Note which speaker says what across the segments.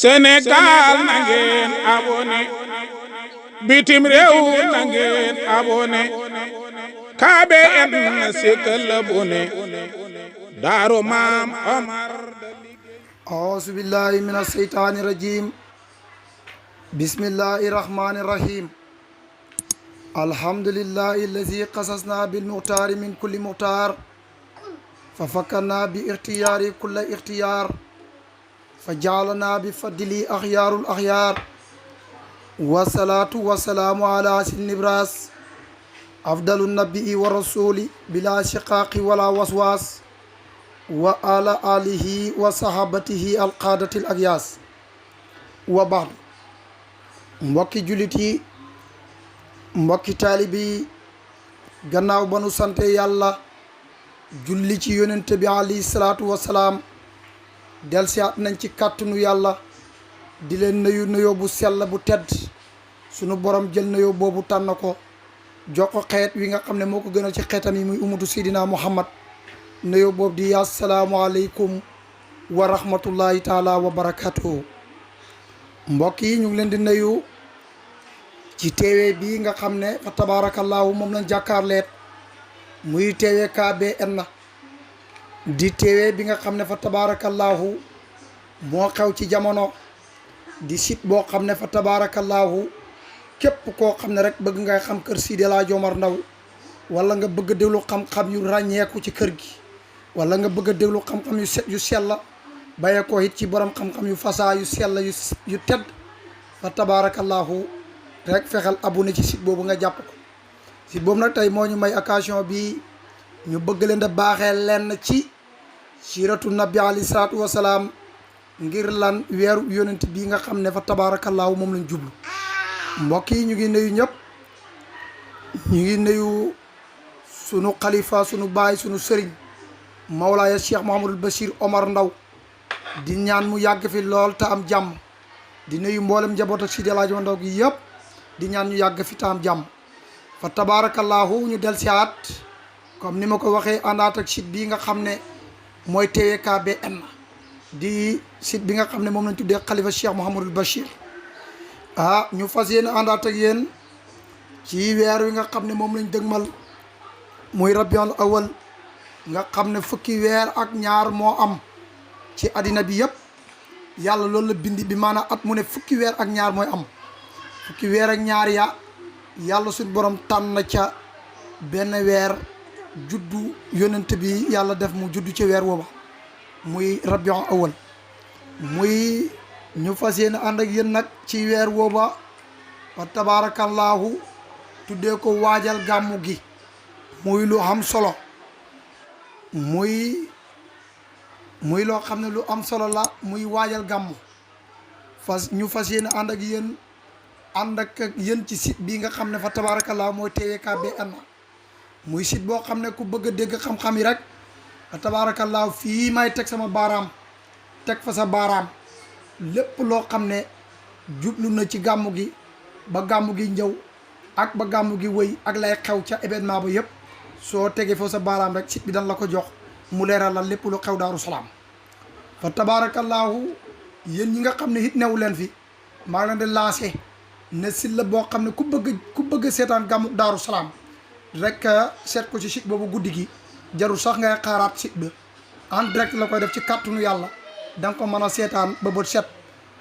Speaker 1: Sénégal na ngeen abonné bitim réew na ngeen abonné KBN sikkal abonné Darou Maam Oumar
Speaker 2: أعوذ بالله من الشيطان الرجيم بسم الله الرحمن الرحيم الحمد لله الذي قصصنا بالمختار من كل مختار ففكرنا باختيار كل اختيار فجعلنا بفضله أخيار الأخيار والصلاة والسلام على سيدنا النبراس أفضل النبي والرسول بلا شقاق ولا وسواس وعلى آله وصحابته القادة الأغياس وبعد mbokki jullit yi mbokki taalibe yi gannaaw ba nu sante yàlla julli ci yonent bi alayhi salaatu wasalaam delsiyaat nañ ci kàttanu yàlla di leen nuyu nuyoo bu sell bu tedd sunu borom jël nuyoo boobu tànn ko jox ko xeet wi nga xam ne moo ko gënal ci xeetam yi muy umatu Seydina Muhammad nuyoo boobu di asalaamaaleykum wa rahmatullahi taala wa barakatuhu mbokk yi ñu ngi leen di nuyu ci teewee bii nga xam ne fa tabaarakallaahu moom lañ jàkkaarleet muy teewee KBN di teewee bi nga xam ne fa tabaarakallaahu moo xew ci jamono di site boo xam ne fa tabaarakallaahu képp koo xam ne rek bëgg ngay xam kër Sidi El Hadji Omar Ndao wala nga bëgg a déglu xam-xam yu ràññeeku ci kër gi wala nga bëgg a déglu xam-xam yu set yu sell bàyyee ko it ci borom xam-xam yu fasaa yu sell yu tedd fa tabaarakallaahu rek fexeel abonné ci site boobu nga jàpp ko site boobu nag tey moo ñu may occasion bi ñu bëgg leen da baaxee lenn ci siiratu nabi alayhi salaatu wasalaam ngir lan weeru yonent bii nga xam ne fa tabaarakallaahu moom lañ jublu mbokk yi ñu ngi nuyu ñëpp ñu ngi nuyu sunu xalifa sunu baay sunu sëriñ Mawlaaya Cheikh Mouhamadul Bachir Omar Ndao di ñaan mu yàgg fi lool te am jàmm di nuyu mboolem njaboot ak Sidi El Hadji Ndao gi yëpp di ñaan ñu yàgg fi te am jàmm fa tabaarakallaahu ñu del siyaat comme ni ma ko waxee àndaat ak site bii nga xam ne mooy teewee KBN di site bi nga xam ne moom lañ tuddee xalifa Cheikh Mouhamadul Bachir ñu fas yéene àndaat ak yéen ci weer wi nga xam ne moom lañ dëgmal muy rabiul awal nga xam ne fukki weer ak ñaar moo am ci àddina bi yëpp yàlla loolu la bindi bi maanaam at mu ne fukki weer ak ñaar mooy am fukki weer ak ñaar ya yàlla suñ borom tànn ca benn weer juddu yonent bi yàlla def mu juddu ci weer wooba muy rabiul awal muy ñu fas yéene ànd ak yéen nag ci weer wooba wa tabaarakallaahu tuddee ko waajal gàmmu gi muy lu am solo muy loo xam ne lu am solo la muy waajal gàmmu ñu fas yéene ànd ak yéen ci site bi nga xam ne fa tabaarakallaahu mooy teewee KBN muy site boo xam ne ku bëgg a dégg xam-xam yi rek fa tabaarakallaahu fii may teg sama baaraam teg fa sa baaraam lépp loo xam ne jublu na ci gàmmu gi ba gàmmu gi ñëw ak ba gàmmu gi wëy ak lay xew ca événement ba yëpp soo tegee foofu sa baaraam rek site bi dañ la ko jox mu leeral la lépp lu xew Darou Salam fa tabaarakallaahu yéen ñi nga xam ne it newu leen fi maa ngi leen di lancé ne site la boo xam ne ku bëgg seetaan gàmmu Darou Salam rek seet ko ci site boobu guddi gi jarul sax ngay xaaraat site ba en direct la koy def ci kàttanu yàlla da nga ko mën a seetaan ba bët set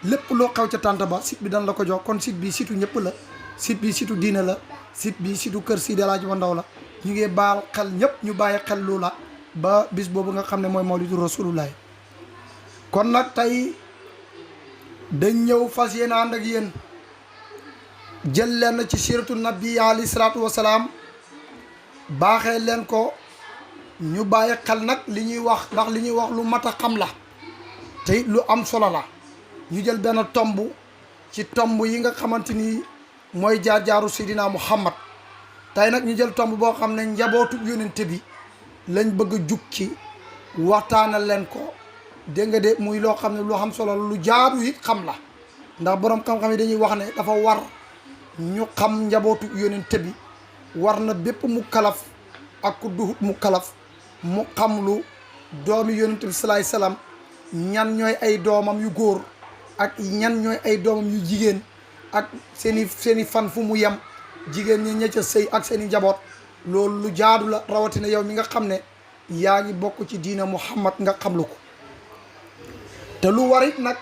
Speaker 2: lépp loo xew ca tànt ba site bi dañ la ko jox kon site bi situ ñëpp la site bi situ diine la site bi situ kër Sidi El Hadji Ndao la ñu ngi baal xel ñëpp ñu bàyyi xel loola ba bis boobu nga xam ne mooy mawlidu rasulullah kon nag tey dañ ñëw fas yéene ànd ak yéen jël leen ci siiratu nabi alayhi salaatu wasalaam baaxee leen ko ñu bàyyi xel nag li ñuy wax ndax li ñuy wax lu mat a xam la te lu am solo la ñu jël benn tomb ci tomb yi nga xamante ni mooy jaar-jaaru Seydina Muhammad tey nag ñu jël tomb boo xam ne njabootu yonent bi lañ bëgg a jukki waxtaanal leen ko dégg nga de muy loo xam ne lu am solo lu jaaru it xam la ndax borom xam-xam yi dañuy wax ne dafa war ñu xam njabootu yonent bi war na bépp mu kalaf ak ku duhut mu kalaf mu xam lu doomi yonent bi salaay salaam ñan ñooy ay doomam yu góor ak ñan ñooy ay doomam yu jigéen ak seeni fan fu mu yem jigéen ñi ña ca sëy ak seeni njaboot loolu lu jaadu la rawatina yow mi nga xam ne yaa ngi bokk ci diina Muhammad nga xam lu ko te lu warit nag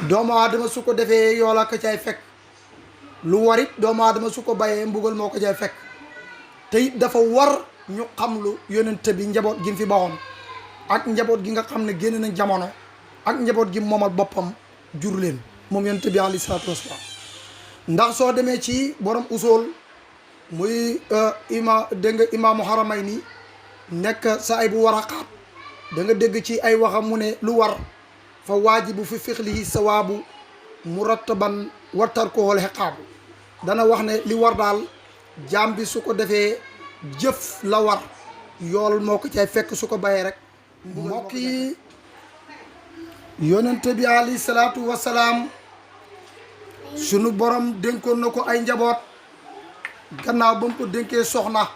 Speaker 2: doomu aadama su ko defee yoola ko cay fekk lu warit doomu aadama su ko bayee mbugal moo ko cay fekk te it dafa war ñu xam lu yonent bi njaboot gi fi baxoon ak njaboot gi nga xam ne génn nañ jamono ak njaboot gi moomal boppam jur leen moom yonent bi alayhi salaatu wasalaam ndax soo demee ci borom usool muy dégg nga imaamu Haramayni nekk sa ay bu waraqaat da nga dégg ci ay waxam mu ne lu war fa waajibu fi fiqlihi sawaabu murattaban wa tarkuhu al-iqaabu dana wax ne li war daal jaam bi su ko defee jëf la war yool moo ko cay fekk su ko bayee rek mbokk yi yonent bi alayhi salaatu wasalaam sunu borom dénkoon na ko ay njaboot gannaaw ba mu ko dénkee soxna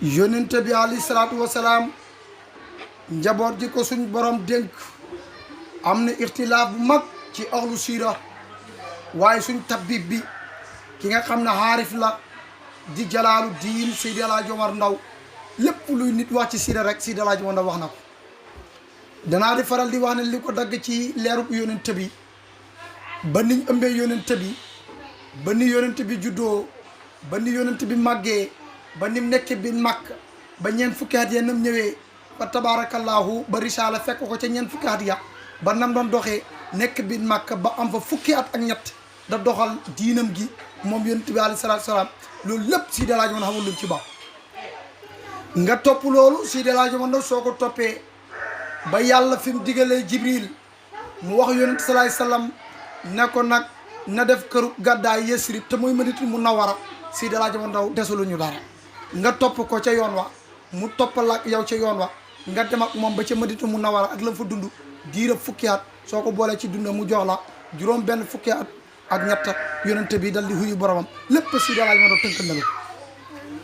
Speaker 2: yonent bi alayhi salaatu wasalaam njaboot ji ko suñ borom dénk am na ixtilaaf bu mag ci ahlu siira waaye suñ tabib bi ki nga xam ne xaarif la di jalaalu diin Seydi El Hadji Omar Ndao lépp luy nit wax ci siira rek Seydi El Hadji Omar Ndao wax na ko danaa di faral di wax ne li ko dagg ci leerub yonent bi ba niñ ëmbee yonent bi ba ni yonent bi juddoo ba ni yonent bi màggee ba nim nekk bi màkk ba ñeent fukki at ya nam ñëwee ba tabaarakallaahu ba risaala fekk ko ca ñeent fukki at ya ba nam doon doxee nekk bi màkk ba am fa fukki at ak ñett da doxal diinam gi moom yonent bi alayhi salaatu salaam loolu lépp Seydi El Hadji Omar xamul lu ci ba nga topp loolu Seydi El Hadji Omar soo ko toppee ba yàlla fi mu digalee Jibril mu wax yonent salaay salaam ne ko nag na def këru gàddaay Yesrib te mooy Madinatul Munawwara Seydi El Hadji Omar Ndao desuluñu dara nga topp ko ca yoon wa mu toppal ak yow ca yoon wa nga dem ak moom ba ca Madinatul Munawwara ak la fa dund diira fukki at soo ko boolee ci dund mu jox la juróom benn fukki at ak ñett yonent bi dal di huyu boromam lépp Seydi El Hadji Omar Ndao tënk na la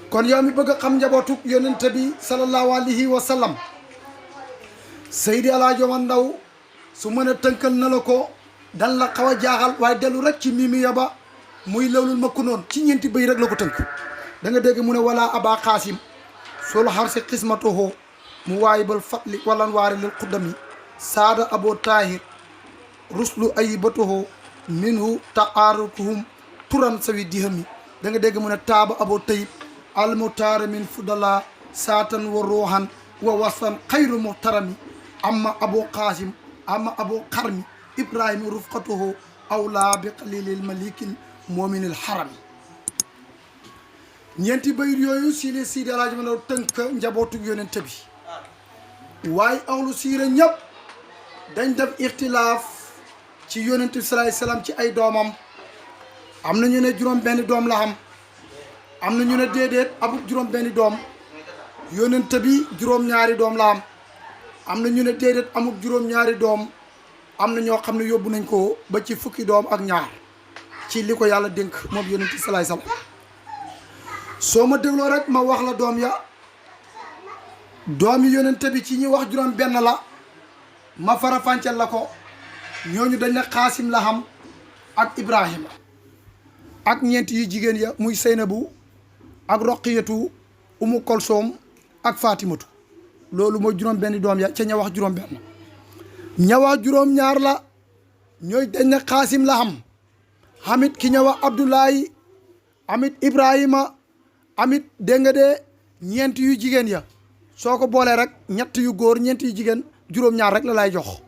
Speaker 2: kon yow mi bëgg a xam njabootu yonent bi sallallahu alayhi wa sallam Seydi El Hadji Omar Ndao su mën a tënkal na la ko dan la xaw a jaaxal waaye dellu rek ci mimi yaba muy lawlul makku noonu ci ñeenti bëy rek la ko tënk da nga dégg mu ne wala aba xaasim sol xar si xismatoho mu waayibal fatli walan waari lil xuddami saada abo tahir ruslu ayibatoho minhu taarukuhum turan sawi dihami da nga dégg mu ne taaba abo tayib almutaara min fudala saatan wa ruuhan wa wasan xayru muhtarami amma abo xaasim amma abo xarmi ibrahima rufqatuhu awla bi qalilil malikil moominil harami ñeenti bayit yooyu si li Seydi El Hadji Omar Ndao tënk njabootu yonent bi waaye ahlu siira ñëpp dañ def ixtilaaf ci yonent bi salaay salaam ci ay doomam am na ñu ne juróom benn doom la am na ñu ne déedéet amul juróom benn doom yonent bi juróom ñaari doom la am na ñu ne déedéet amul juróom ñaari doom am na ñoo xam ne yóbbu nañ ko ba ci fukki doom ak ñaar ci li ko yàlla dénk moom yonent bi salaay salaam soo ma dégloo rek ma wax la doom ya doomi yonent bi ci ñi wax juróom benn la ma farafànceel la ko ñooñu dañ ne xaasim la xam ak ibrahima ak ñeent yu jigéen ya muy Seynabu ak Roqiyatu Umu Kolsoom ak Fatimatu loolu mooy juróom benn doom ya ca ña wax juróom benn ña wax juróom ñaar la ñooy dañ ne xaasim la xam amit ki ña wax Abdoulaye amit Ibrahima amit dégg nga de ñeent yu jigéen ya soo ko boolee rek ñett yu góor ñeent yu jigéen juróom-ñaar rek la lay jox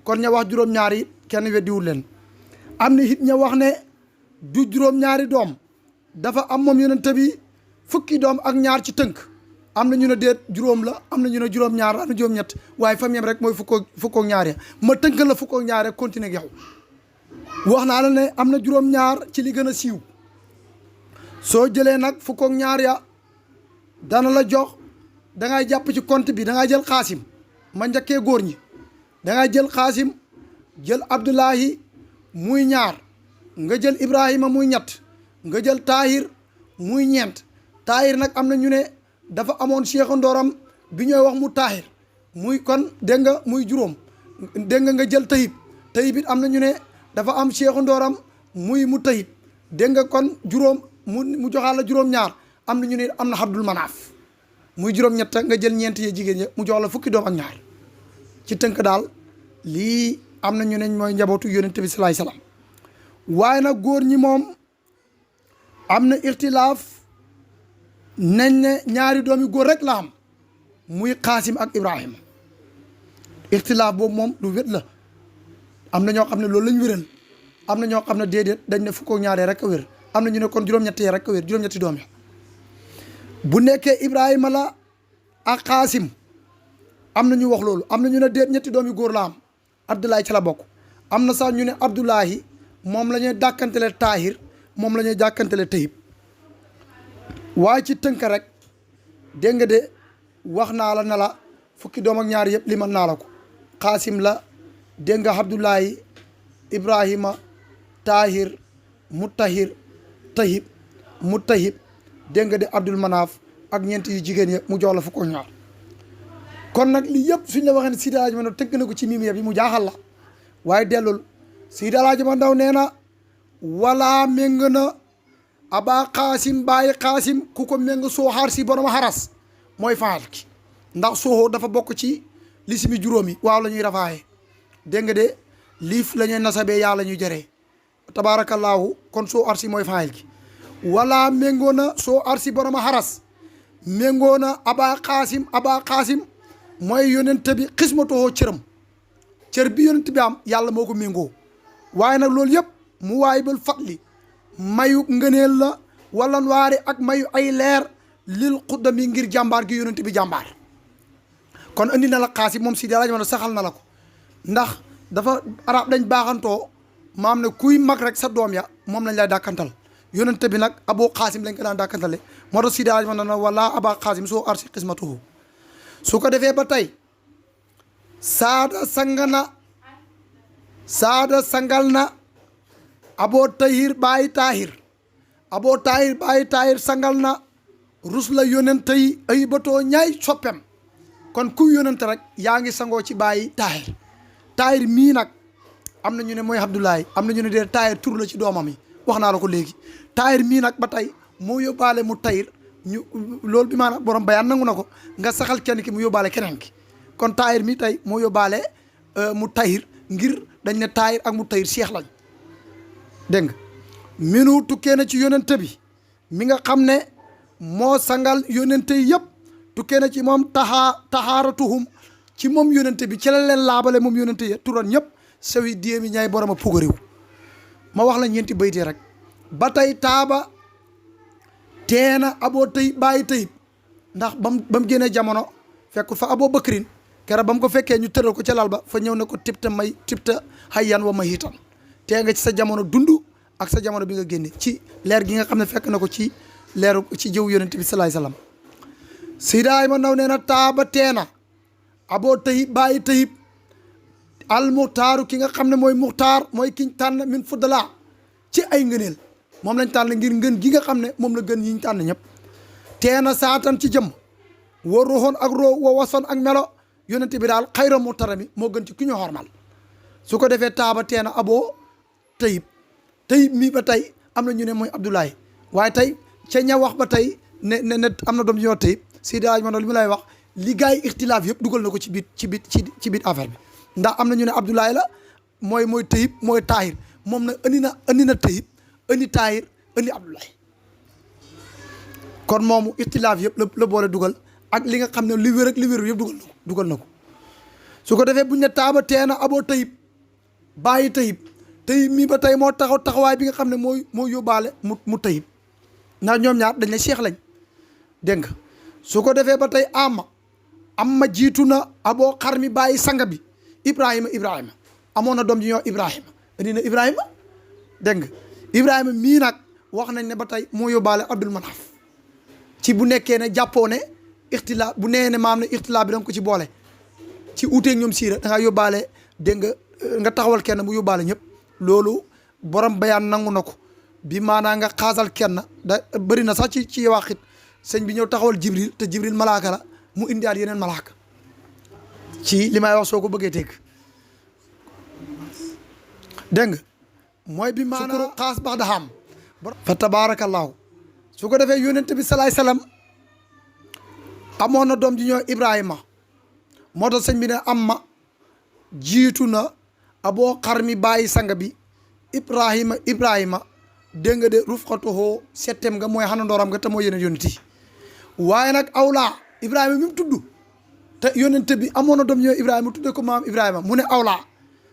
Speaker 2: kon ña wax juróom-ñaar yi kenn weddiwul leen am na it ña wax ne du juróom-ñaari doom dafa am moom yonent bi fukki doom ak ñaar ci tënk am na ñu ne déet juróom la am na ñu ne juróom-ñaar am na juróom-ñett waaye fam yem rek mooy fukkook ñaar ya ma tënk la fukkook ñaar rek continuer ak yow wax naa la ne am na juróom-ñaar ci li gën a siiw soo jëlee nag fukkook ñaar ya dana la jox da ngay jàpp ci compte bi da ngay jël xaasim ma njëkkee góor ñi da ngay jël xaasim jël Abdullahi muy ñaar nga jël Ibrahima muy ñett nga jël Tahir muy ñeent Tahir nag am na ñu ne dafa amoon cheikh ndooram bi ñooy wax mu Tahir muy kon dégg nga muy juróom dégg nga jël tayib tayib it am na ñu ne dafa am cheikhu ndooram muy mu tayib dégg nga kon juróom mu joxaal la juróom-ñaar am na ñu ne am na Abdul Manaaf muy juróom-ñett nga jël ñeent yee jigéen ña mu jox la fukki doom ak ñaar ci tënk daal lii am na ñu ne mooy njabootu yonent bi salaay salaam waaye nag góor ñi moom am na ixtilaaf nañ ne ñaari doomi góor rek la am muy Qaasim ak Ibrahima ixtilaaf boobu moom lu wét la am na ñoo xam ne loolu lañ wéral am na ñoo xam ne déedéet dañ ne fukk ak ñaaree rek a wér am na ñu ne kon juróom-ñett yi rek a wér juróom-ñetti doom ya bu nekkee Ibrahima la ak Qaasim am na ñu wax loolu am na ñu ne déet ñetti doomi góor la am Abdoulaye ca la bokk am na sax ñu ne Abdoulahi moom la ñuy dàkkantele Tahir moom la ñuy dàkkantele Tayib waaye ci tënk rek dégg nga de wax naa la ne la fukki doom ak ñaar yëpp limal naa la ko Qaasim la dégg nga Abdoulahi Ibrahima Tahir Mutahir Tayib Mutahib dégg nga de Abdul Manaaf ak ñeent yu jigéen ya mu jox la fukk ak ñaar kon nag li yëpp suñ la waxee ne Seydi Hadji Mandaw tënk na ko ci mimiya bi mu jaaxal la waaye dellul Seydi Hadji Mandaw nee na wala méng na aba Qaasim bàyyi Qaasim ku ko méng soo xaar si borom xaras mooy faal ki ndax soo dafa bokk ci lisimi juróomi waaw la ñuy rafaaye dégg nga de liif la ñuy nasabee yaa la ñuy jëree tabaarakallaahu kon soo arsi mooy faayil ki wala méngoo na soo arsi borom xaras méngoo na aba Qaasim mooy yonent bi xismatoo cëram cër bi yonent bi am yàlla moo ko méngoo waaye nag loolu yëpp mu waay bal fatli mayu ngëneel la wala waari ak mayu ay leer lil xuddami ngir jàmbaar gi yonent bi jàmbaar kon andi na la Qaasim moom Seydi Hadji Mandaw saxal na la ko ndax dafa arab dañ baaxantoo maam ne kuy mag rek sa doom ya moom lañ lay dàkkantal yonent bi nag Abu Qaasim lañ ko daan dàkkantale moo tax Seydi Hadji Mandaw na wala aba Qaasim soo arsi xismatuhu su ko defee ba tey saada sangal na Aboo Tahir bàyyi Tahir sangal na rus la yonent yi ay batoo ñaay soppem kon ku yonent rek yaa ngi sangoo ci bàyyi Tahir mii nag am na ñu ne mooy Abdoulaye am na ñu ne dee Tahir tur la ci doomam yi wax naa la ko léegi Tahir mii nag ba tey moo yóbbaale mu Tahir ñu loolu bi maanaam borom bayaan nangu na ko nga saxal kenn ki mu yóbbaale keneen ki kon Tahir mi tey moo yóbbaale mu Tahir ngir dañ ne Tahir ak mu Tahir seex lañ dégg nga minu tukkee na ci yonente bi mi nga xam ne moo sangal yonente yi yëpp tukkee na ci moom taxaaratuhum ci moom yonente bi ci la leen laabale moom yonente yi turan ñëpp sawi diemi ñaay borom a pugariw ma wax la ñeenti baytee rek ba tey taaba teena Aboo Tayib bàyyi Tayib ndax ba mu génnee jamono fekk fa Aboo Bakrin kera ba mu ko fekkee ñu tëral ko ca lal ba fa ñëw ne ko tipta hayyan wa mahitan tee nga ci sa jamono dund ak sa jamono bi nga génne ci leer gi nga xam ne fekk na ko ci leeru ci jëw yonent bi salaay salaam Seydi Hadji Mandaw nee na taaba teena Aboo Tayib bàyyi Tayib al muxtaaru ki nga xam ne mooy muxtaar mooy kiñ tànn min fuddala ci ay ngëneel moom lañ tànn ngir ngën gi nga xam ne moom la gën yiñ tànn ñëpp teena saatan ci jëm wa ruuxoon ak roo wa wasoon ak melo yonent bi daal xayra mu tarami moo gën ci ki ñu xormal su ko defee taaba teena Aboo Tayib mii ba tey am na ñu ne mooy Abdoulaye waaye tey ca ña wax ba tey ne am na doom ñoo Tayib Seydi Hadji Mandaw li mu lay wax li gars yi ixtilaaf yëpp dugal na ko ci biir affaire bi ndax am na ñu ne Abdoulaye la mooy Tayib mooy Tahir moom nag andi na Tayib andi Tahir andi Abdoulaye kon moomu ixtilaaf yëpp la boole dugal ak li nga xam ne li wér ak li wér yëpp dugal na ko su ko defee buñ ne taaba teena Aboo Tayib bàyyi Tayib mii ba tey moo taxawaay bi nga xam ne moo yóbbaale mu Tayib ndax ñoom ñaar dañ ne seex lañ dégg nga su ko defee ba tey amma jiitu na Aboo xar mi bàyyi sanga bi Ibrahima amoon na doom ji ñoo Ibrahima indi na Ibrahima dégg nga Ibrahima mii nag wax nañ ne ba tey moo yóbbaale Abdul Manaaf ci bu nekkee ne jàppoo ne ixtilaaf bu nee ne maam ne ixtilaaf bi da nga ko ci boole ci uuteeg ñoom siira da nga yóbbaale dégg nga taxawal kenn mu yóbbaale ñëpp loolu borom bayaan nangu na ko bi maanaa nga xaasal kenn da bëri na sax ci waxit sëñ bi ñëw taxawal Jibril te Jibril malaaka la mu indiwaat yeneen malaaka ci li may wax soo ko bëggee teg dégg nga mooy bi maanaam xaas bax da xam fa tabarakallahu su ko defee yonent bi salaay salaam amoon na doom ji ñoo Ibrahima moo tax sëñ bi ne am ma jiitu na aboo xar mi bàyyi sang bi Ibrahima dégg nga de rufqatuhu settem nga mooy xanandooram nga te mooy yeneen yonent yi waaye nag awlaa Ibrahima mi mu tudd te yonent bi amoon na doom ñoo Ibrahima tudde ko maam Ibrahima mu ne awlaa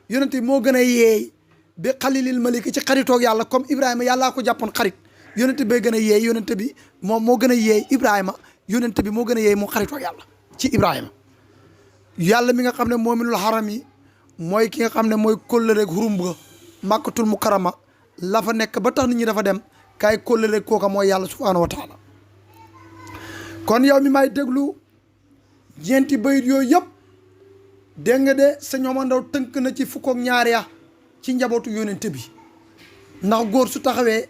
Speaker 2: yonent bi moo gën a yeey bi xalilil maliki ci xaritoog yàlla comme Ibrahima yàllaa ko jàppoon xarit yonent bi gën a yeey yonent bi moom moo gën a yeey Ibrahima yonent bi moo gën a yeey mu xaritoog yàlla ci Ibrahima yàlla mi nga xam ne moominul haram yi mooy ki nga xam ne mooy kóllëreeg hurum ga màkkatul mukarama la fa nekk ba tax nit ñi dafa dem kaay kóllëreeg kooka mooy yàlla subhaanahu wa taala kon yow mi may déglu ñeenti bayit yooyu yëpp dégg nga de sëñ Omar Ndao tënk na ci fukk ak ñaar ya ci njabootu yonent bi ndax góor su taxawee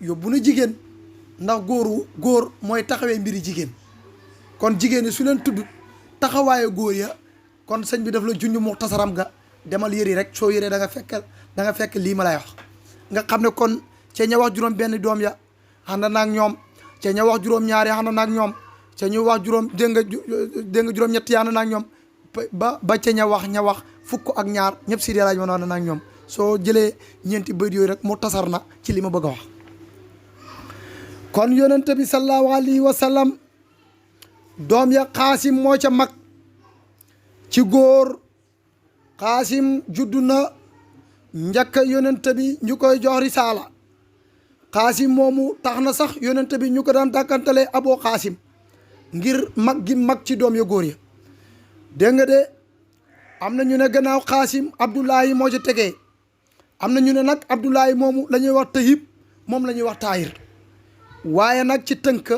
Speaker 2: yóbbu na jigéen ndax góor mooy taxawee mbiri jigéen kon jigéen ñi su leen tudd taxawaayu góor ya kon sëñ bi daf la junj mu tasaram ga demal yëri rek soo yëree da nga fekk lii ma lay wax nga xam ne kon cee ña wax juróom benn doom ya ànd naag ñoom cee ña wax juróom ñaar ya ànd naag ñoom cee ñu wax juróom dégg nga juróom ñett ya ànd naag ñoom ba ca ña wax fukk ak ñaar ñëpp si laaj ma ànd naag ñoom soo jëlee ñeenti bëri yooyu rek mu tasar na ci li ma bëgg a wax kon yonente bi sallallahu alayhi wa sallam doom ya xaasim moo ca mag ci góor xaasim juddu na njëkk yonente bi ñu koy jox risaala xaasim moomu tax na sax yonente bi ñu ko daan dàkkantalee aboo xaasim ngir mag gi mag ci doom ya góor ya dégg nga de am na ñu ne gannaaw xaasim abdullahi moo ci tegee am na ñu ne nag abdullahi moomu la ñuy wax tahib moom la ñuy wax taahir waaye nag ci tënk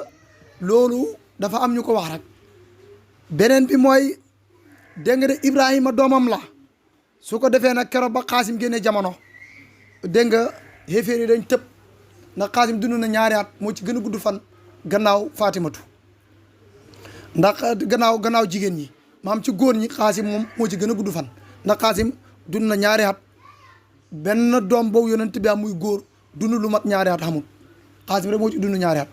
Speaker 2: loolu dafa am ñu ko wax rek beneen bi mooy dégg nga de ibrahima doomam la su ko defee nag keroog ba xaasim génnee jamono dégg nga xéeféer yi dañ tëb ndax xaasim dund na ñaari at moo ci gën a gudd fan gannaaw fatimatu ndax gannaaw jigéen ñi maam ci góor ñi xaasim moom moo ci gën a gudd fan ndax xaasim dund na ñaari at benn doom boobu yonent bi am muy góor dund lu mat ñaari at xamul xaasim rek moo ci dund ñaari at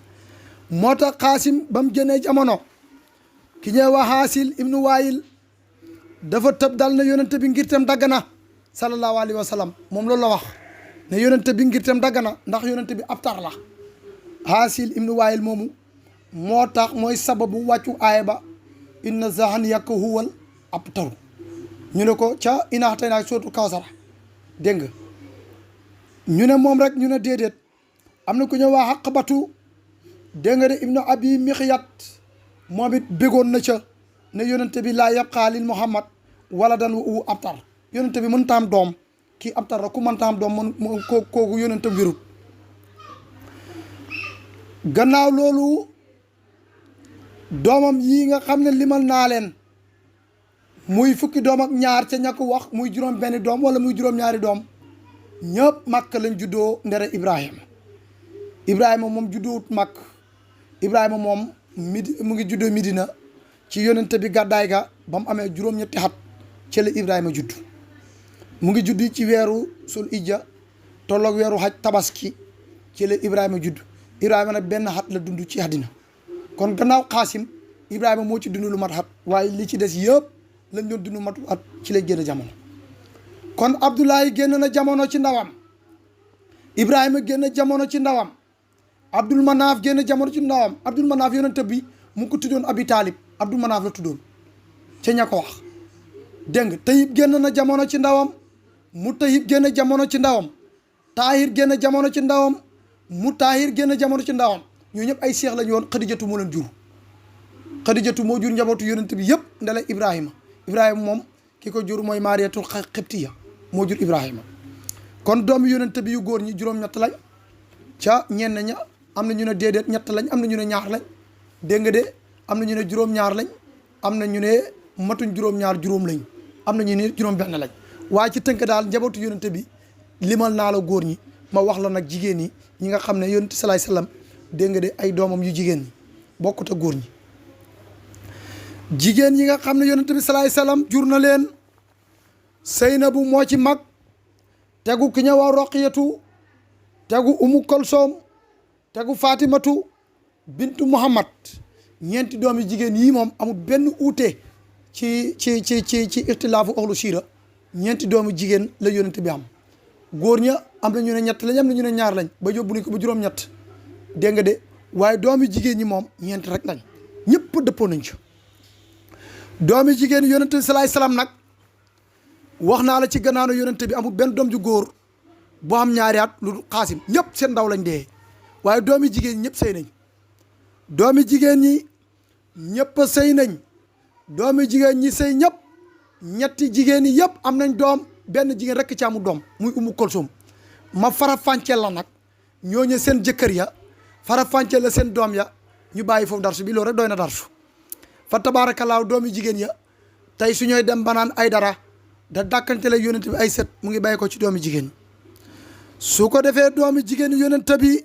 Speaker 2: moo tax xaasim ba mu génnee jamono ki ñuy wax xaasil ibnu waayil dafa tëb dal na yonente bi ngir tam dagg na sallallahu alayhi wa sallam moom loolu la wax ne yonente bi ngir tam dagg na ndax yonente bi abtar la xaasil ibnu waayil moomu moo tax mooy sababu wàccu aaya ba inna zahan yàkk huwal abtaru ñu ne ko ca inaax tey naag sootu kawsara dégg nga ñu ne moom rek ñu ne déedéet am na ku ñëw waa xaqbatu dégg nga de ibnu abi mixyat moom it bégoon na ca ne yonente bi laa yabqaa lil muhammad wala dan wu abtar yonente bi mën taam doom kii abtar la ku mën taam doom mën kooku yonente wérut gannaaw loolu doomam yii nga xam ne limal naa leen muy fukki doom ak ñaar ca ña ko wax muy juróom benn doom wala muy juróom ñaari doom ñëpp màkk lañ juddoo ndere ibrahima moom juddoowut màkk ibrahima moom mu ngi juddoo Midina ci yonente bi gàddaay ga ba mu amee juróom-ñetti xat ci la ibrahima judd mu ngi judd ci weeru sul ijja tolloog weeru xaj tabaski ci la ibrahima judd ibrahima nag benn xat la dund ci àddina kon gannaaw xaasim ibrahima moo ci dund lu mat xat waaye li ci des yëpp lañ doon dund matu at ci lay génn jamono kon abdoulaye génn na jamono ci ndawam ibrahima génn jamono ci ndawam abdul manaaf génn jamono ci ndawam abdul manaaf yonente bi mu ko tuddoon abi taalib abdul manaaf la tuddoon ca ña ko wax dégg nga tayib génn na jamono ci ndawam mu tayib génn jamono ci ndawam taahir génn jamono ci ndawam mu taahir génn jamono ci ndawam ñoo ñëpp ay seex lañu woon xadijatu moo leen jur xadijatu moo jur njabootu yonente bi yëpp ndala ibrahima moom ki ko jur mooy maariyatul xibtiya moo jur ibrahima kon doomu yonente bi yu góor ñi juróom-ñett lañ ca ñenn ña am na ñu ne déedéet ñett lañ am na ñu ne ñaar lañ dégg nga de am na ñu ne juróom-ñaar lañ am na ñu ne matuñ juróom-ñaar juróom lañ am na ñu ne juróom-benn lañ waaye ci tënk daal njabootu yonente bi limal naa la góor ñi ma wax la nag jigéen ñi nga xam ne yonente salaay salaam dégg nga de ay doomam yu jigéen ñi bokkut ak góor ñi jigéen ñi nga xam ne yonente bi salaay salaam jur na leen Seynabu moo ci mag tegu ki ñëw Roqiyatu tegu Umu Kolsom tegu Fatimatu bintu Muhammad ñeenti doomi jigéen yi moom amul benn uute ci ixtilaafu ahlu siira ñeenti doomi jigéen la yonent bi am góor ña am na ñu ne ñett lañ am na ñu ne ñaar lañ ba yóbbu nañ ko ba juróom-ñett dégg nga de waaye doomi jigéen ñi moom ñeent rek lañ ñëpp dëppoo nañ ci doomi jigéen yonent bi salaay salaam nag wax naa la ci gannaaw yonent bi amul benn doom ju góor boo am ñaari at lu Xaasim ñëpp seen ndaw lañ dee waaye doomi jigéen ñi ñëpp sëy nañ doomi jigéen ñi ñëpp sëy nañ doomi jigéen ñi sëy ñëpp ñetti jigéen ñi yëpp am nañ doom benn jigéen rekk ci amu doom muy Umu Kolsum ma fara fànceel la nag ñooñu seen jëkkër ya fara fànceel la seen doom ya ñu bàyyi foofu darsu bi loolu rek doy na darsu fa tabaarakallaahu doomi jigéen ya tey su ñooy dem banaan ay dara da dàkkante la yonent bi ay set mu ngi bàyyi ko ci doomi jigéen su ko defee doomi jigéen yonent bi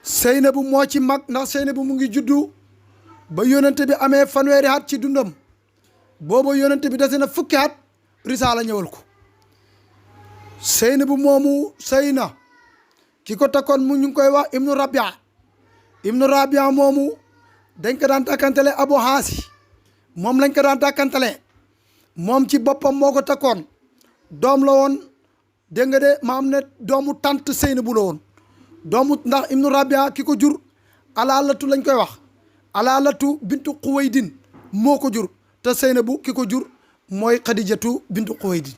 Speaker 2: Seynabu moo ci mag ndax Seynabu mu ngi juddu ba yonent bi amee fanweeri at ci dundam booba yonent bi dese na fukki at risaala ñëwal ko Seynabu moomu sëy na ki ko takkoon mu ñu ngi koy wax ibnu Rabia moomu dañ ko daan takkantale Abu Haasi moom lañ ko daan takkantale moom ci boppam moo ko takkoon doom la woon dégg nga de maam ne doomu tant Seynabu la woon doomu ndax ibnu Rabia ki ko jur alaalatu lañ koy wax alaalatu bintu Xuwaydin moo ko jur te Seynabu ki ko jur mooy Xadijatu bintu Xuwaydin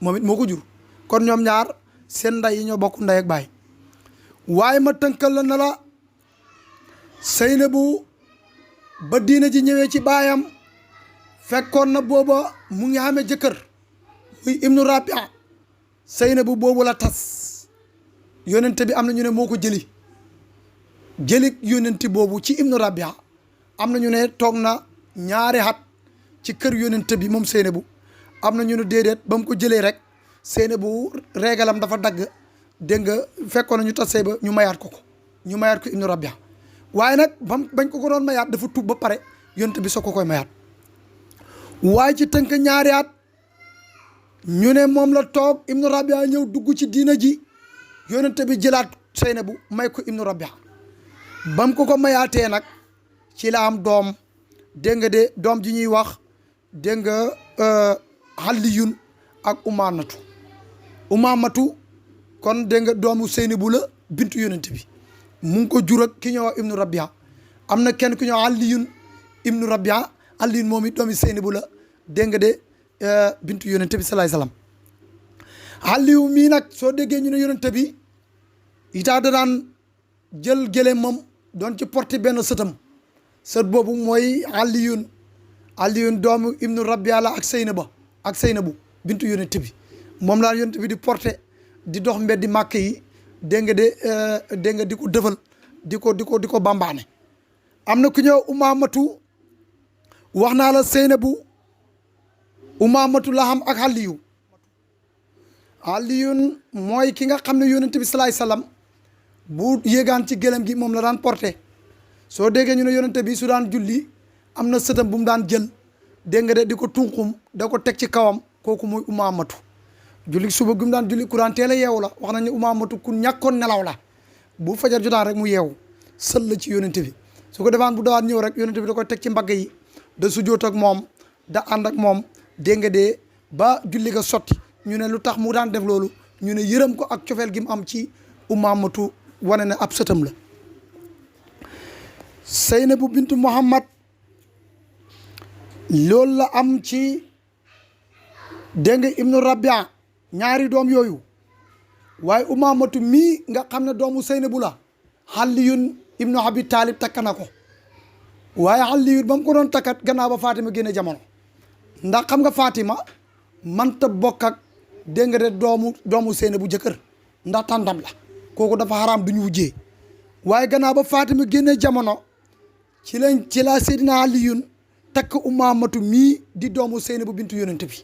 Speaker 2: moom it moo ko jur kon ñoom ñaar seen nday yi ñoo bokk ndey ak baay waaye ma tënkal la na la Seynabu ba diina ji ñëwee ci baayam fekkoon na booba mu ngi amee jëkkër muy ibnu Rabia Seynabu boobu la tas yonente bi am na ñu ne moo ko jëli yonente boobu ci ibnu Rabia am na ñu ne toog na ñaari at ci kër yonente bi moom Seynabu am na ñu ne déedéet ba mu ko jëlee rek Seynabu reegalam dafa dagg dégg nga fekkoon na ñu tasee ba ñu mayaat ko ibnu Rabia waaye nag bañ ko doon mayaat dafa tuub ba pare yonente bi soog ko koy mayaat waaye ci tënk ñaari at ñu ne moom la toog ibnu Rabia ñëw dugg ci diina ji yonente bi jëlaat Seynabu may ko ibnu Rabia bam ko mayaatee nag ci la am doom dégg nga de doom ji ñuy wax dégg nga Aliyun ak Umaamatu kon dégg nga doomu Seynabu la bintu yonente bi mu ngi ko jur ak ki ñëw wax ibnu Rabia am na kenn ku ñëw Aliyun ibnu Rabia Aliyun moom it doomi Seynabu la dégg nga de bintu yonente bi salaay salaam Aliyu mii nag soo déggee ñu ne yonente bi itaa da daan jël gëléem moom doon ci porté benn sëtam sët boobu mooy Aliyun doomu ibnu Rabia la ak Seynabu bintu yonente bi moom laa yonente bi di porté di dox mbeddi màkk yi dégg nga de dégg nga di ko dëfal di ko bambaane am na ku ñëw Umaamatu wax naa la Seynabu Umaamatu la xam ak Aliyun mooy ki nga xam ne yonent bi salaay salaam bu yéegaan ci gëlëm gi moom la daan porté soo déggee ñu ne yonent bi su daan julli am na sëtam bu mu daan jël dégg nga de di ko tunqum da ko teg ci kawam kooku mooy Umaamatu julli suba gi mu daan julli ku daan teel a yeewu la wax nañ ne Umaamatu ku ñàkkoon nelaw la bu fajar jotaan rek mu yeewu sël la ci yonent bi su ko defaan bu dawaan ñëw rek yonent bi da koy teg ci mbagg yi da sujjoot ak moom da ànd ak moom dégg nga de ba julli ga sotti ñu ne lu tax mu daan def loolu ñu ne yërëm ko ak cofeel gi mu am ci Umaamatu wane ne ab sëtam la Seynabu bintu Muhammad loolu la am ci dégg nga ibnu Rabia ñaari doom yooyu waaye Umaamatu mii nga xam ne doomu Seynabu la Aliyun ibnu Abi Talib takk na ko waaye Aliyun ba mu ko doon takkat gannaaw ba Fatima génne jamono ndax xam nga Fatima manta bokk ak dégg nga de doomu Seynabu jëkkër ndax tàndam la kooku dafa xaraam du ñu wujjee waaye gannaaw ba Fatima génne jamono ci la Seydina Aliyun takk Umaamatu mii di doomu Seynabu bintu yonent bi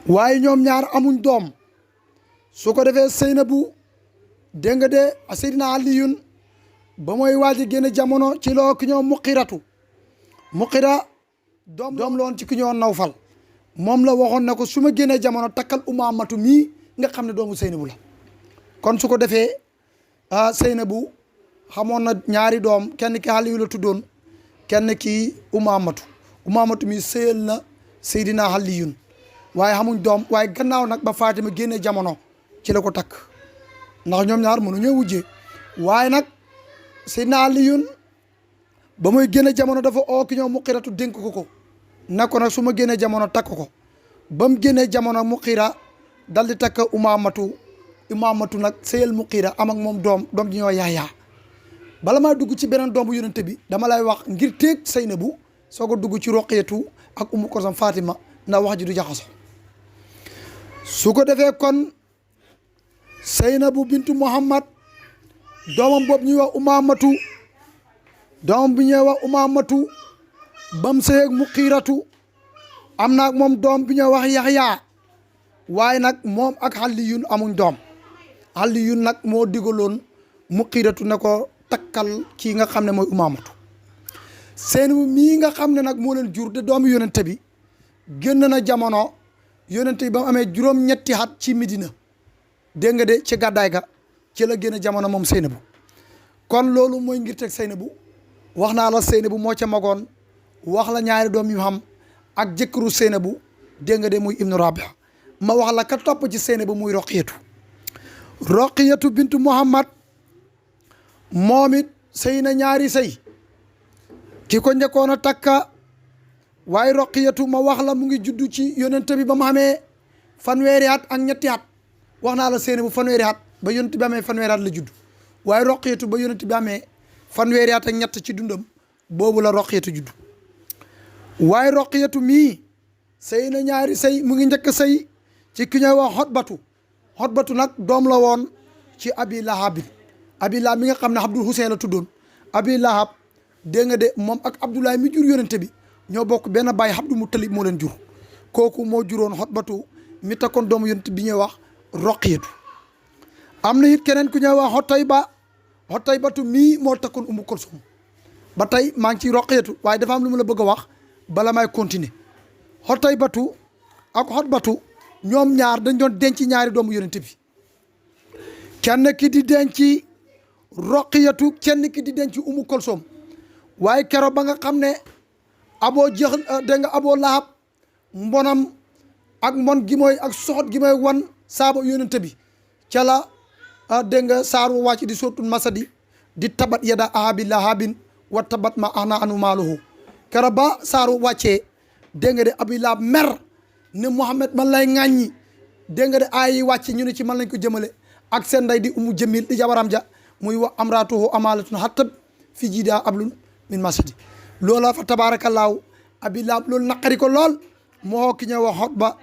Speaker 2: waaye ñoom ñaar amuñ doom su ko defee Seynabu dégg nga de Seydina Aliyun ba mooy waaj a génne jamono ci loo ki ñoo Muqira doom la woon ci ki ñoo Nawfal moom la waxoon ne ko su ma génnee jamono takkal Umaamatu mii nga xam ne doomu Seynabou la kon su ko defee Seynabou xamoon na ñaari doom kenn ki Aliyu la tuddoon kenn ki Umaamatu mi sëyal na Seydina Aliyun waaye xamuñ doom waaye gannaaw nag ba Fatima génne jamono ci la ko takk ndax ñoom ñaar mënu ñoo wujjee waaye nag Seydina Aliyun ba muy génne jamono dafa oo ki ñoo Muqiratu dénk ko na ko nag su ma génnee jamono takk ko ba mu génnee jamono Muqira dal di takk Umaamatu nag sëyal Muqira am ak moom doom ji ñoo Yahya bala maa dugg ci beneen doom bu yonente bi dama lay wax ngir téeg Seynabou soog a dugg ci Roqiyatu ak Umu Kulsum Fatima ndax wax ji du jaxaso su ko defee kon Seynabou bintu Muhammad doomam boobu ñuy wax Umaamatu bam sëyeeg Muqiratu am na ak moom doom bi ñuy wax Yahya waaye nag moom ak Aliyun amuñ doom Aliyun nag moo digaloon Muqiratu ne ko takkal kii nga xam ne mooy Umaamatu Seynabou mii nga xam ne nag moo leen jur de doomu yonente bi génn na jamono yonente bi ba mu amee juróom-ñetti at ci Medina dégg nga de ci gàddaay ga ci la génn jamono moom Seynabou kon loolu mooy ngir teg Seynabou wax naa la Seynabou moo ca magoon wax la ñaari doom yu xam ak jëkkëru Seynabou dégg nga de muy Ibnu Rabia ma wax la ka topp ci Seynabou muy Roqiyatu bintu Muhammad moom it sëy na ñaari sëy ki ko njëkkoon a takka waaye Roqiyatu ma wax la mu ngi juddu ci yonente bi ba mu amee fanweeri at ak ñetti at wax naa la Seynabou fanweeri at ba yonente bi amee fanweeri at la judd waaye Roqiyatu ba yonente bi amee fanweeri at ak ñett ci dundam boobu la Roqiyatu judd waaye Roqiyatu mii sëy na ñaari sëy mu ngi njëkk sëy ci ki ñuy wax Xotbatu nag doom la woon ci Abi Lahab mi nga xam ne Abdul Husayn la tuddoon Abi Lahab dégg nga de moom ak Abdoulaye mi jur yonente bi ñoo bokk benn baay Abdul Muttalib moo leen jur kooku moo juróon Xotbatu mi takkoon doomu yonente bi ñuy wax Roqiyatu am na it keneen ku ñuy wax Xotaybatu mii moo takkoon Umu Kulsum ba tey maa ngi ci Roqiyatu waaye dafa am lu ma la bëgg a wax bala may continuer Xotaybatu ak Xotbatu ñoom ñaar dañ doon denc ñaari doomu yonente bi kenn ki di denc Roqiyatu kenn ki di denc Umu Kulsum waaye keroog ba nga xam ne Aboo Lahab mbonam ak mbon gi mooy ak soxot gi mooy wan saaba yonente bi ca la dégg nga saaru wàcc di sootul masadi di tabat yada ahabi lahabin wa tabat ma ana anu maaluhu keroog ba saaru wàccee dégg nga de Abi Lahab mer ne Muhammad man lay ŋàññi dégg nga de aay yi wàcc ñu ne ci man lañ ko jëmale ak seen nday di Umu Jamil di jabaram ja muy wax amraatuhu amalatun hattab fi jiida ablun min masadi loola fa tabaarakallaahu Abi Lahab loolu naqari ko lool moo ki ñëw wax Xotba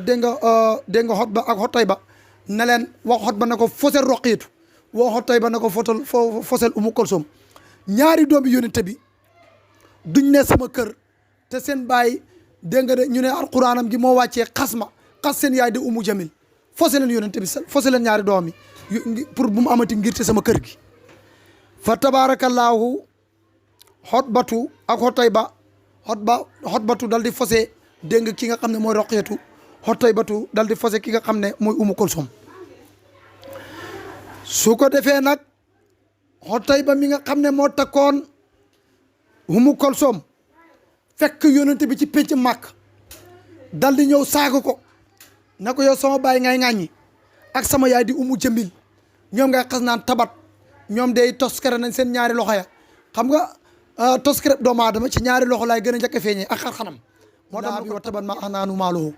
Speaker 2: dégg nga Xotba ak Xotayba ne leen wax Xotba na ko fosel Roqiyatu wax Xotayba na ko fosel Umu Kulsum ñaari doomi yonente bi duñ ne sama kër te seen baay dégg nga de ñu ne alquraanam gi moo wàccee xas seen yaay de Umu Jamil fose leen yonente bi fose leen ñaari doom yi pour bu mu amati ngir te sama kër gi fa tabaarakallaahu Xotbatu ak Xotbatu dal di fose dégg nga ki nga xam ne mooy Roqiyatu Xotaybatu dal di fose ki nga xam ne mooy Umu Kulsum su ko defee nag Xotayba mi nga xam ne moo takkoon Umu Kulsum fekk yonente bi ci pénc màkk dal di ñëw saaga ko na ko yow sama baay ngay ŋàññi ak sama yaay di Umu Jamil ñoom ngay xas naan tabat ñoom day toskare nañ seen ñaari loxo ya xam nga toskare doomu aadama ci ñaari loxo laay gën a njëkk a feeñee ak xar-xanam moo tax bi wa tabat ma anaanu maaluhu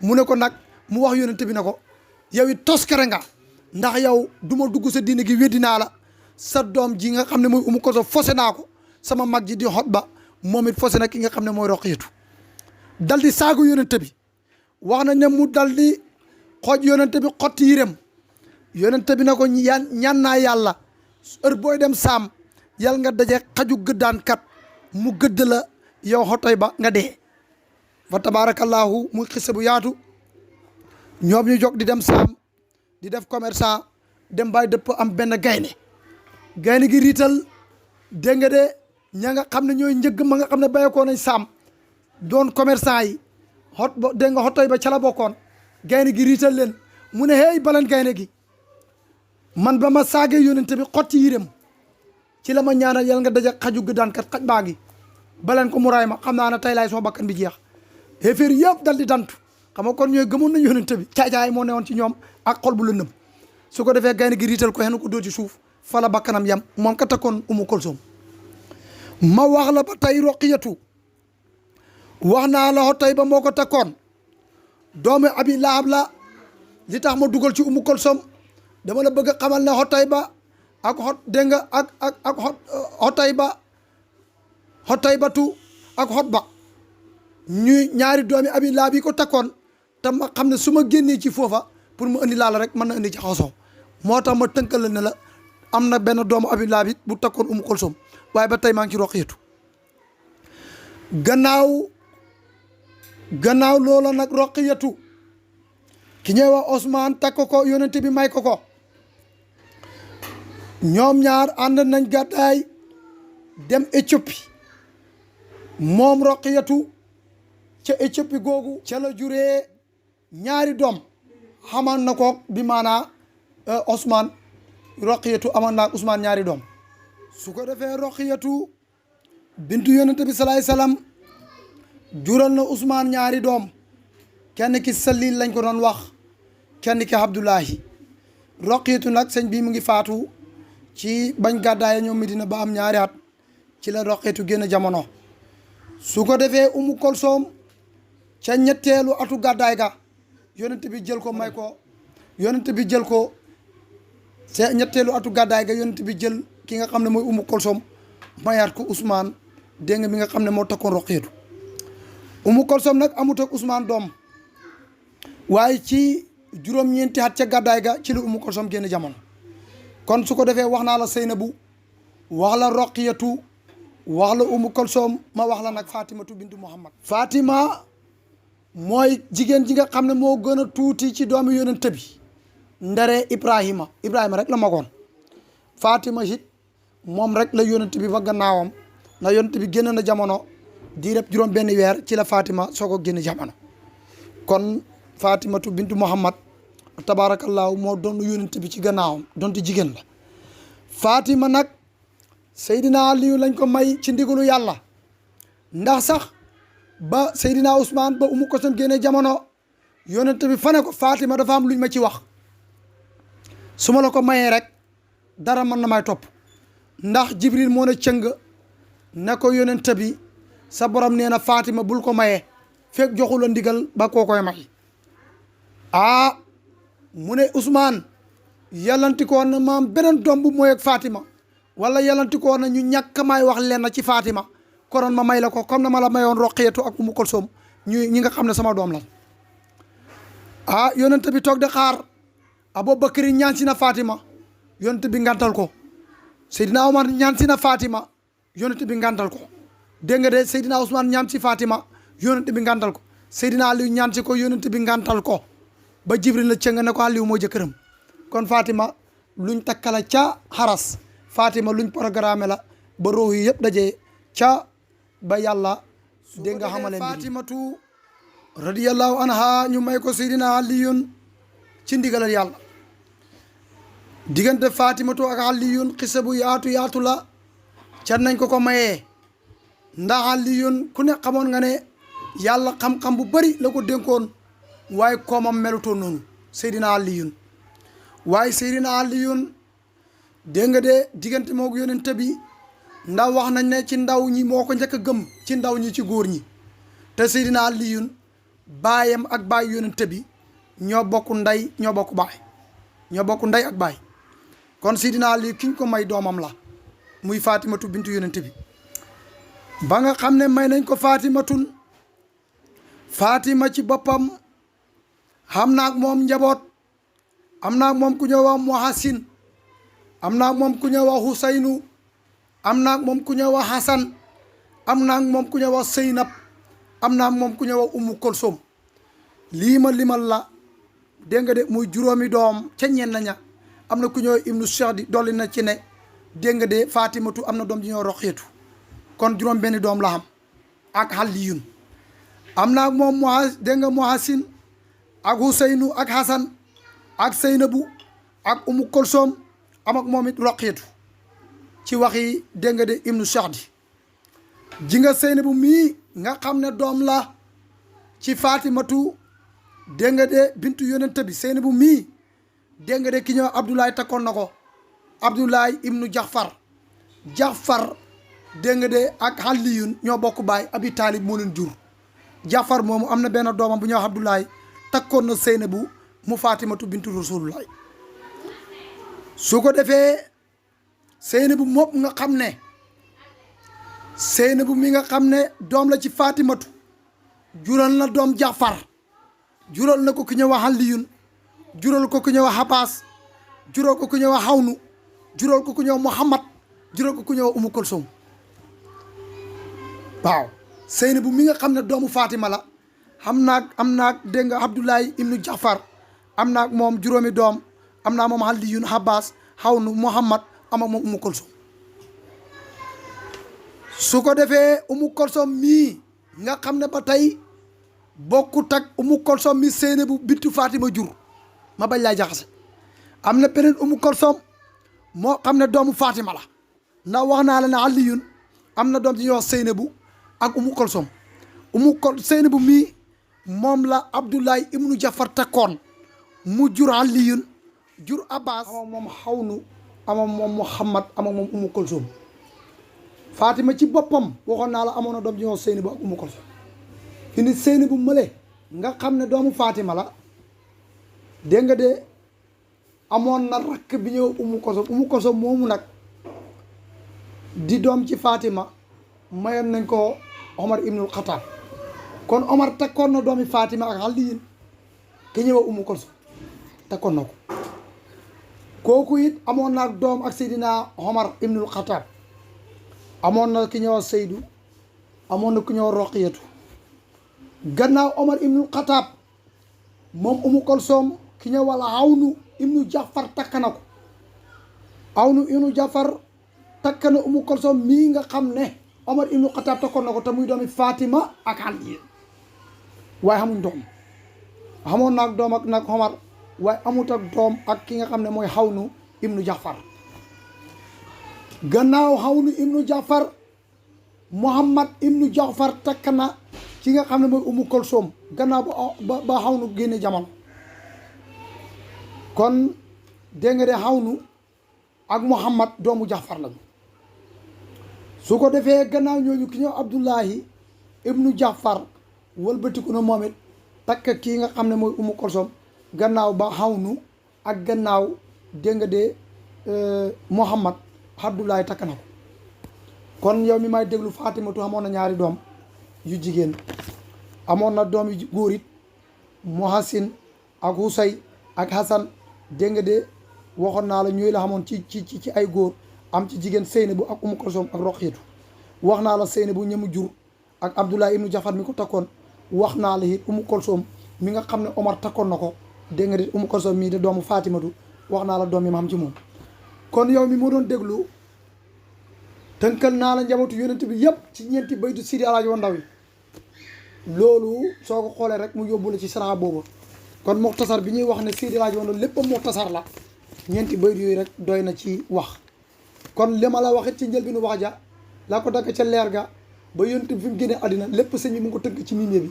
Speaker 2: mu ne ko nag mu wax yonente bi ne ko yow it toskare nga ndax yow du ma dugg sa diine gi weddi naa la sa doom ji nga xam ne mooy Umu Kulsum fose naa ko sama mag ji di Xotba moom it fose na ki nga xam ne mooy Roqiyatu dal di saagu yonente bi wax nañ ne mu dal di xooj yonente bi xotti yirem yonente bi na ko ñaan naa yàlla heure booy dem saam yàlla nga daje xaju gëddaan kat mu gëdd la yow Xotayba nga dee fa tabaarakallaahu muy xisse bu yaatu ñoom ñu jóg di dem saam di def commerçant dem bay dëpp am benn gaynde gi riital dégg nga de ña nga xam ne ñooy njëgg ma nga xam ne bayekoo nañ saam doon commerçant yi dégg nga Xotayba ca la bokkoon gaynde gi riital leen mu ne hey baleen gaynde gi man ba ma saagee yonent bi xotti yirem ci la ma ñaanal yàlla nga daje xaju gëddaan kat xaj baa ngi baleen ko mu raay ma xam naa ne tey laay sama bakkan bi jeex xéeféer yëpp dal di dantu xam nga kon ñooy gëmoon nañ yonent bi caacaay moo newoon ci ñoom ak xol bu lëndëm su ko defee gaynde gi riital ko xenu ko dóor ci suuf fa la bakkanam yam moom ka takkoon Umu Kulsum ma wax la ba tey Roqiyatu wax naa la xotay ba moo ko takkoon doomu Abi Lahab la li tax ma dugal ci Umu Kulsum dama la bëgg a xamal ne xotay ba ak xot dégg nga ak xotay batu ak xot ba ñuy ñaari doomi Abi Lahab yi ko takkoon te ma xam ne su ma génnee ci foofa pour mu indi laala rek mën na indi ci xaso moo tax ma tënkal la ne la am na benn doomu Abi Lahab it bu takkoon Umu Kulsum waaye ba tey maa ngi ci Roqiyatu gannaaw loola nag Roqiyatu ki ñëw wax Ousmane takk ko yonent bi may ko ñoom ñaar ànd nañ gàddaay dem Éthiopie moom Roqiyatu ca Éthiopie googu ca la juree ñaari doom xamaan na ko bi maanaa Ousmane Roqiyatu amoon naa Ousmane ñaari doom su ko defee Roqiyatu bintu yonent bi salaay salaam jural na Ousmane ñaari doom kenn ki Salil lañ ko doon wax kenn ki Abdullahi Roqiyatu nag sëñ bii mu ngi faatu ci bañ gàddaay ñoom Medina ba am ñaari at ci la Roqiyatu génn jamono su ko defee Umu Kulsum ca ñetteelu atu gàddaay ga yonent bi jël ko may ko yonent bi jël ko ca ñetteelu atu gàddaay ga yonent bi jël ki nga xam ne mooy Umu Kulsum mayaat ko Ousmane dégg nga mi nga xam ne moo takkoon Roqiyatu Umu Kulsum nag amut ak Ousmane doom waaye ci juróom-ñeenti at ca gàddaay ga ci la Umu Kulsum génn jamono kon su ko defee wax naa la Seynabu wax la Roqiyatu wax la Umu Kulsum ma wax la nag Fatimatu bintu Muhammad Fatima mooy jigéen ji nga xam ne moo gën a tuuti ci doomu yonent bi ndare Ibrahima rek la magoon Fatima it moom rek la yonent bi ba gannaawam na yonent bi génn na jamono di rep juróom benn weer ci la Fatima soo ko génn jamono kon Fatimatu bintu Muhammad tabaarakallaahu moo doon yonent bi ci gannaawam donte jigéen la Fatima nag Seydina Aliyu lañ ko may ci ndigalu yàlla ndax sax ba Seydina Ousmane ba Umu Kulsum génne jamono yonent bi fa ne ko Fatima dafa am luñ ma ci wax su ma la ko mayee rek dara mën na may topp ndax Jibril moo ne cëng ne ko yonent bi sa borom nee na Fatima bul ko mayee fekk joxu la ndigal ba koo koy may mu ne Ousmane yàllanti ko na maam beneen doom bu mooy ak Fatima wala yàllanti ko na ñu ñàkk may wax leen ci Fatima konoon ma may la ko comme na ma la mayoon Roqiyatu ak Umu Kulsum ñi nga xam ne sama doom la yonent bi toog de xaar Abubakar ñaan si na Fatima yonent bi ngantal ko Seydina Omar ñaan si na Fatima yonent bi ngantal ko dégg nga de Seydina Ousmane ñaan si Fatima yonent bi ngantal ko Seydina Aliou ñaan si ko yonent bi ngantal ko ba Jibril la cëng ne ko Aliou moo jëkkëram kon Fatima luñ takkala ca xaras Fatima luñ programme la ba rooh yi yëpp dajee ca ba yàlla dégg nga xamale Fatimatu radiyallahu anha ñu may ko Seydina Aliyun ci ndigalal yàlla diggante Fatimatu ak Aliyun xisa bu yaatu la ca nañ ko mayee ndax Aliyun ku ne xamoon nga ne yàlla xam-xam bu bari la ko dénkoon waaye koomam melutoon noonu Seydina Aliyun waaye Seydina Aliyun dégg nga de diggante moog yonent bi ndax wax nañ ne ci ndaw ñi moo ko njëkk a gëm ci ndaw ñi ci góor ñi te Seydina Aliyun baayam ak baay yonent bi ñoo bokk ndey ñoo bokk baay ñoo bokk ndey ak baay kon Seydina Ali kiñ ko may doomam la muy Fatimatu bintu yonent bi ba nga xam ne may nañ ko Fatima ci boppam xam naag moom njaboot am naag moom ku ñëw wax Muhasin am naag moom ku ñëw wax Husaynu am naag moom ku ñëw wax Hasan am naag moom ku ñëw wax Seynab am naag moom ku ñëw wax Umu Kulsum lii ma limal la dégg nga de muy juróomi doom ca ñenn ña am na ku ñëw Ibnu Cheikh di dolli na ci ne dégg nga de Fatimatu am na doom ji ñëw Roqiyatu kon juróom benni doom la xam ak Aliyun am naag moom dégg nga Muhasin ak Huseynu ak Hasan ak Seynabu ak Umu Kolsom am ak moom it Roqiyatu ci waxi dégg nga de ibnu Saadi ji nga Seynabu mii nga xam ne doom la ci Fatimatu dégg nga de bintu yonent bi Seynabu mii dégg nga de ki ñëw Abdoulaye takkoon na ko Abdoulaye ibnu Jaxfar dégg nga de ak Aliyun ñoo bokk baay Abi Taalib moo leen jur Jaxfar moomu am na benn doomam bu ñuy wax Abdoulaye takkoon na Seynabu mu Fatimatu bintu Rasulullah su ko defee Seynabu moom nga xam ne Seynabu mi nga xam ne doom la ci Fatimatu jural na doom Jaxfar jural na ko ku ñëw wax Aliyun jural ko ku ñëw wax Abbas jural ko ku ñëw wax Xawnu jural ko ku ñëw Muhammad jural ko ku ñëw Umu Kolsom waaw Seynabu mi nga xam ne doomu Fatima la am naag dégg nga Abdoulaye ibnu Jaxfar am naag moom juróomi doom am naa moom Aliyun Abbas Xawnu Muhammad am ak moom Umu Kolsom su ko defee Umu Kolsom mii nga xam ne ba tey bokkut ak Umu Kolsom mi Seynabu bintu Fatima jur ma bañ laa jaxase am na beneen Umu Kolsom moo xam ne doomu Fatima la ndax wax naa la ne Aliyun am na doom ci ñuy wax Seynabu ak Umu Kolsom Seynabu mii moom la Abdoulaye ibnu Jaxfar takkoon mu jur Aliyun jur Abbas ama moom Xawnu ama moom Muhammad ama moom Umu Kolsom Fatima ci boppam waxoon naa la amoon na doom ci ñuy wax Seynabu ak Umu Kolsom fi ni Seynabu mële nga xam ne doomu Fatima la dégg nga de amoon na rakk bi ñëw Umu Kolsom moomu nag di doom ci Fatima mayoon nañ ko Omar ibnul Xataab kon Omar takkoon na doomi Fatima ak Aliyin ki ñëw Umu Kolsom takkoon na ko kooku it amoon na doom ak Seydina Omar ibnul Xataab amoon na ki ñëw Seydu amoon na ku ñëw Roqiyatu gannaaw Omar ibnul Xataab moom Umu Kolsom ki ñëw wala Awnu ibnu Jaxfar takk na ko Awnu ibnu Jaxfar takk na Umu Kolsom mii nga xam ne Omar ibnu Xataab takkoon na ko te muy doomi Fatima ak Ali waaye xamuñ doom xamoon naag doom ak nag Omar waaye amut ak doom ak ki nga xam ne mooy Xawnu ibnu Jaxfar gannaaw Xawnu ibnu Jaxfar Muhammad ibnu Jaxfar takk na ki nga xam ne mooy Umu Kolsom gannaaw ba Xawnu génne jamono kon dégg nga de Xawnu ak Muhammad doomu Jaxfar lañu su ko defee gannaaw ñooñu ki ñëw Abdullahi ibnu Jaxfar wëlbatiku na moom it takk kii nga xam ne mooy Umu Kolsom gannaaw ba Xawnu ak gannaaw dégg nga de Muhammad Abdullahi takk na ko kon yow mi may déglu Fatimatu amoon na ñaari doom yu jigéen amoon na doom yu góor it Muhasin ak Husay ak Hasan dégg nga de waxoon naa la ñooy la xamoon ci ay góor am ci jigéen Seynabu ak Umu Kolsom ak Roqiyatu wax naa la Seynabu ñemu jur ak Abdoulaye ibnu Jaxfar mi ko takkoon wax naa la it Umu Kolsom mi nga xam ne Omar takkoon na ko dégg nga de Umu Kolsom mii de doomu Fatimatu wax naa la doom yi ma xam ci moom kon yow mi moo doon déglu tënkal naa la njabootu yonent bi yëpp ci ñeenti baytu Sidi Alaaji wa Ndaw yi loolu soo ko xoolee rek mu yóbbu la ci sara booba kon muxtasar bi ñuy wax ne Sidi Alaaji wa Ndaw lépp muxtasar la ñeenti baytu yooyu rek doy na ci wax kon li ma la waxit ci njëlbéenu wax ja laa ko dagg ca leer ga ba yonent bi fi mu génnee àddina lépp sëñ bi mu ngi ko tëgg ci mimie bi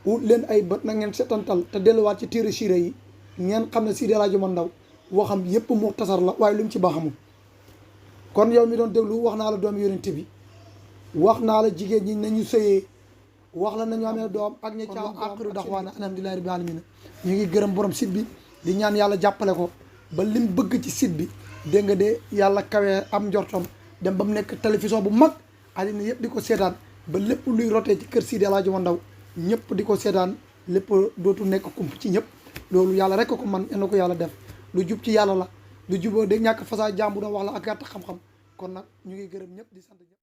Speaker 2: wut leen ay bët na ngeen setantal te delluwaat ci téere siira yi ngeen xam ne Sidi Alaaji wa Ndaw waxam yépp muxtasar la waaye lu mu ci baaxamul kon yow mi doon déglu wax naa la doom yonent bi wax naa la jigéen ñi nañu sëyee wax la nañu amee doom ak ña ca aqiru daxwaana alhamdulillahi rabbil alamin ñu ngi gërëm borom site bi di ñaan yàlla jàppale ko ba lim bëgg ci site bi dégg nga de yàlla kawee am njortom dem ba mu nekk télévision bu mag àddina yëpp di ko seetaan ba lépp luy rotee ci kër Sidi Alaaji wa Ndaw ñëpp di ko seetaan lépp dootu nekk kump ci ñëpp loolu yàlla rek ko man na ko yàlla def lu jub ci yàlla la lu juboo de ñàkk fasaa jàmbu doon wax la ak gàtt xam-xam kon nag ñu ngi gërëm ñëpp di sant ñëpp